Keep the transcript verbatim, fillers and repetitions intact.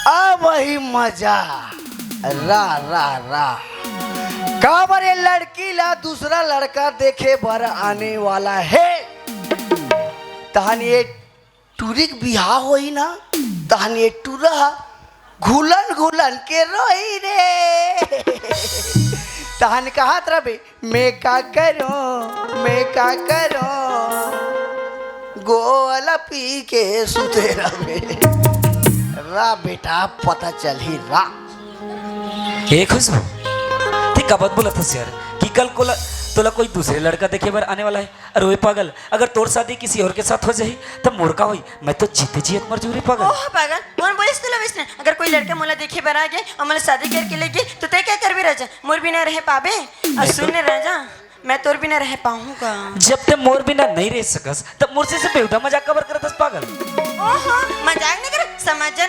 अब वही मजा। रा रा रा। काबर ये लड़की ला दूसरा लड़का देखे बर आने वाला हे। तहन ये टूरी के बिहाव होही ना, तहन ये टूरा घुलन घुलन के रोही रे। तहन कहत रबे, मैं का करूं, मैं का करूं, गोला पी के सुते रबे। रा बेटा, पता चलही रा। ए खुशबू, ते का बात बोलत हस यार कि कल कोला तोला कोई दूसरे लड़का देखे बर आने वाला है? अरे ओए पागल, अगर तोर शादी किसी और के साथ हो जाही, तब मोर का होई? मैं तो जीते जियत मर जहूं रे पागल। ओह पागल, मोर बोलिस तोला वइसने, अगर कोई लड़का मोला देखे बर आ गे अउ मोला शादी करके ले गे, तो तैं का करबे राजा? मोर बिना रहे पाबे? अउ सुन ने राजा, मैं तोर बिना रह पाऊंगा? जब तैं मोर बिना नहीं रह सकस, तब मोर से बेहुदा मजाक काबर करत हस पागल? ओहो, मजाक नहीं कर, समझ जा